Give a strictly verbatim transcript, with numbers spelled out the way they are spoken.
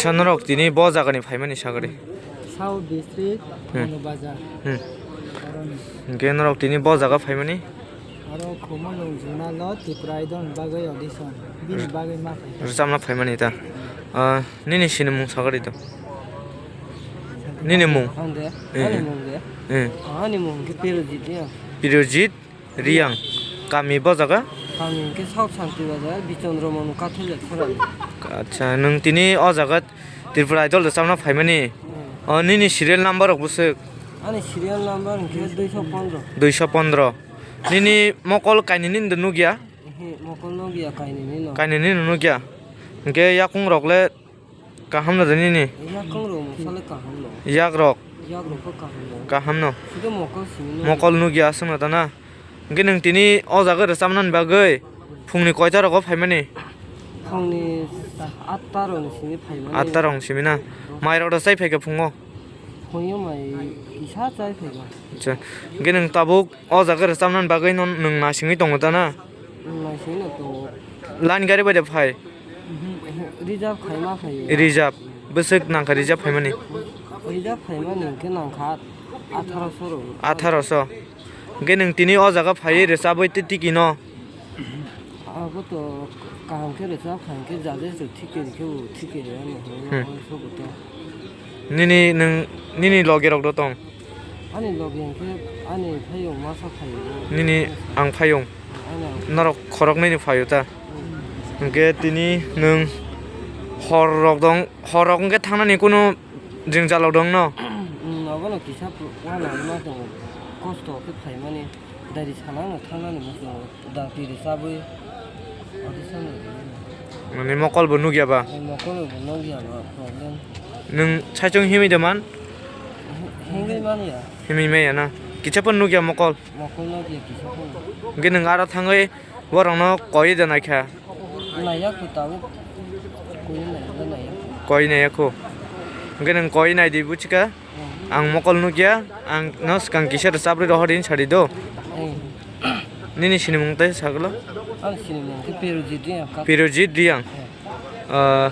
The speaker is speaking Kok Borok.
Sa norok tini bo jagani phaimani sagari. South District, Hmm. Manu Bazar. Hmm. Aroni. Hingke norok tini bo jaga phaimani? Aro Khumulwng Zonalo Tripura Idol ni bagwi audition. Bini bagwi ma phai. Rwchapna phaimani ta. Ah, nini sinimung sagari to? Nini mung? Ang de, Eh. Ani mung de. Eh. Ani mung ke Pirojit ya. Pirojit? Riyang. Kami bo jaga? Kami hingke South Santi Bazar, Bichandra Manu Kathar Leksorani. Acha, nwng tini o jaga Tripura Idol rwchapna phaimani? Hmm. O, nini serial number rok bwswk? Ani serial number hingke duiso pondro. Duiso pondro. Nini mokol kainwi nini do nukya? Ehe, mokol nukya kainwi nino. Kainwi nini nukya? Hingke yakung rok le Kaham no de nini? Yak kong rok mosale kaham no. Yak rok? Yak rok ko kaham no. Kaham no. Side mokol simi no. Mokol nugya aswk no tana. Hingke nwng tini o jaga rwchapnani bagwi phungni koita rogo phaimani? Phungni atta rok ni simi phaimani. Atta rok ni simi na? Mai rok da chai phaikha phungo? Phungyo mai kisa chai phaikha. Acha. Hingke nwng tabuk o jaga rwchapnani bagwi no nwng naisingwi tongo tana? Naisingwi no tongo. Line gari bai da phai? Mhm, reserve khaima phaio. Reserve. Bwswk nangkha reserve phaimani? Reserve phaimani hwnkhe nangkha atharoso rok. Atharoso. Hwnkhe nwng tini o jaga phaiwi rwchabwi tei tiki no? Abo to kaham khe rwchap kha hwnkhe jaje se thik khe rikhe bo thik khe rwya no hwnwi Hmm. Sobo to. Nini nwng, nini logi rok do tong? Ani logi hwnkhe ani phayung masa phaio. Nini ang phayung? Ani ang Norok khoroknwi ni phaio ta? Hmm. Hwnkhe tini nwng hor rok dong, hor rok hwnkhe thangnani kunu jwngjal rok dong no? Hmm, obono kisa wana ma tongo, kosto khe phaimani, dari sana no thangnani muchungo. Da tiri chabwi. Adi sano. Mane mokol bo nugya ba? Mokol bo nugya ba problem. Nwng saichung himwi de man? Himwi man ya. Himwi maya na. Kicha pon nugya mokol. Mokol nugya kicha pon. Hingke nwng aro thangwi borokno koi de naikha. Naiya ko tabuk. Koi naiya naiya. Koi naiya ko. Hingke nwng koi nai di buchika. Ang mokol nukya, ang no swkang kisa rwchapri rohor hini sadi do. Eh. Nini sinimung tei sagalo? Ang sinimung khe Pirojit Riyang. Pirojit Riyang. Eh. Ah,